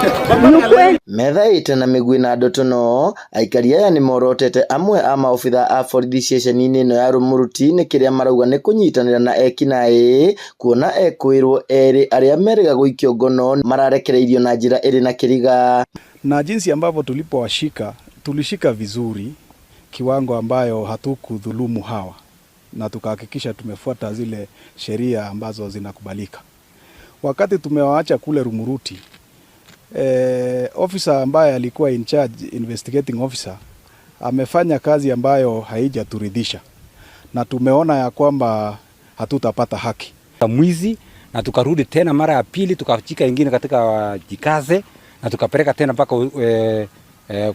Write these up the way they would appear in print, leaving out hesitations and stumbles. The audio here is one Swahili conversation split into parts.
Ni ukweli. Methaĩte na mĩguĩ na ndotono, aikari aya nĩmorotete amwe a maobithaa a borithi ceceni-inĩ ĩno ya Rumuruti nĩ kĩrĩa marauga nĩ kũnyitanĩra na ekinaĩ kuona ekũĩrwo erĩ arĩa merĩga gũikio ngono mararekereirio na njĩra ĩrĩ na kĩriga. Na jinsi ambavyo tulipowashika, tulishika vizuri kiwango ambayo hatukudhulumu hawa na tukahakikisha tumefuata zile sheria ambazo zinakubalika. Wakati tumewaacha kule Rumuruti, officer ambaye alikuwa in charge, investigating officer, amefanya kazi ambayo haijaturidhisha na tumeona ya kwamba hatutapata haki. Mwizi na tukarudi tena mara ya pili tukashika ingine katika Jikaze na tukapeleka tena mpaka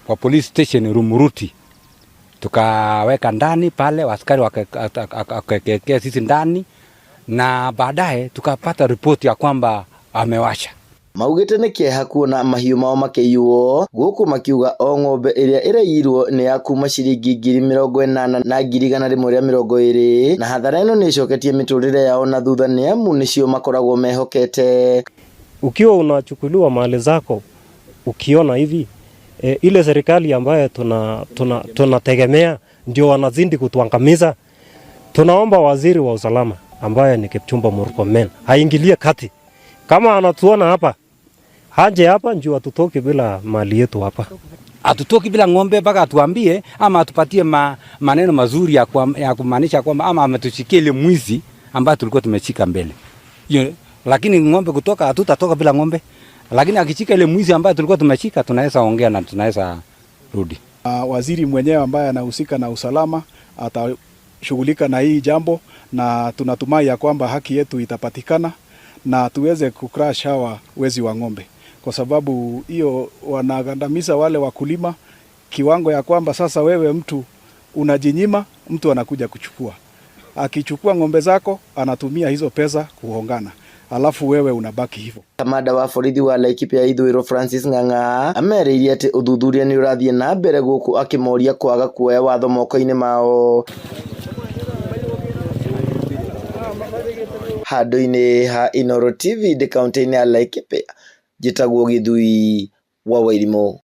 kwa police station Rumuruti, tukaweka ndani pale, askari wakawekea sisi ndani, na baadaye tukapata ripoti ya kwamba amewasha. Maugĩte nĩ kĩeha kuona mahiũ mao makĩiywo gũkũ makiuga o ng'ombe ĩrĩa ĩraiyirwo nĩ ya kuma ciringi 80,000 na 120,000 na hathara ĩno nĩ ĩcoketie mĩtũrĩre yao na thutha nĩ amu nĩcio makoragwo mehokete. Ukiwa unachukuliwa mali zako ukiona hivi ile serikali ambayo tunategemea tuna ndio wanazidi kutuangamiza. Tunaomba waziri wa usalama ambaye ni Kipchumba Murkomen aingilie kati, kama anatuona hapa aje hapa njoo hatutoki bila mali yetu hapa. Hatutoki bila ng'ombe mpaka atuambie ama atupatie maneno mazuri ya kumaanisha kwamba ama ametushikia ile mwizi ambayo tulikuwa tumeshika mbele. Yo, lakini ng'ombe kutoka hatutatoka bila ng'ombe, lakini akishika ile mwizi ambayo tulikuwa tumeshika tunaweza ongea na tunaweza rudi. Waziri mwenyewe ambaye anahusika na usalama atashughulika na hii jambo, na tunatumai ya kwamba haki yetu itapatikana na tuweze kucrash hawa wezi wa ng'ombe, kwa sababu hiyo wanagandamiza wale wakulima kiwango ya kwamba sasa wewe mtu unajinyima, mtu anakuja kuchukua. Akichukua ng'ombe zako anatumia hizo pesa kuhongana, alafu wewe unabaki hivyo. Kamanda wa borithi wa Laikipia ya ithũĩro Francis Ng'ang'a amerĩire atĩ ũthuthuria nĩ ũrathiĩ na mbere gũkũ akĩmoria kwaga kuoya watho moko-inĩ mao. Handũ-inĩ ha Inooro TV ndĩ kaũntĩ-inĩ ya Laikipia, njĩtagwo Gĩthui wa Wairimũ.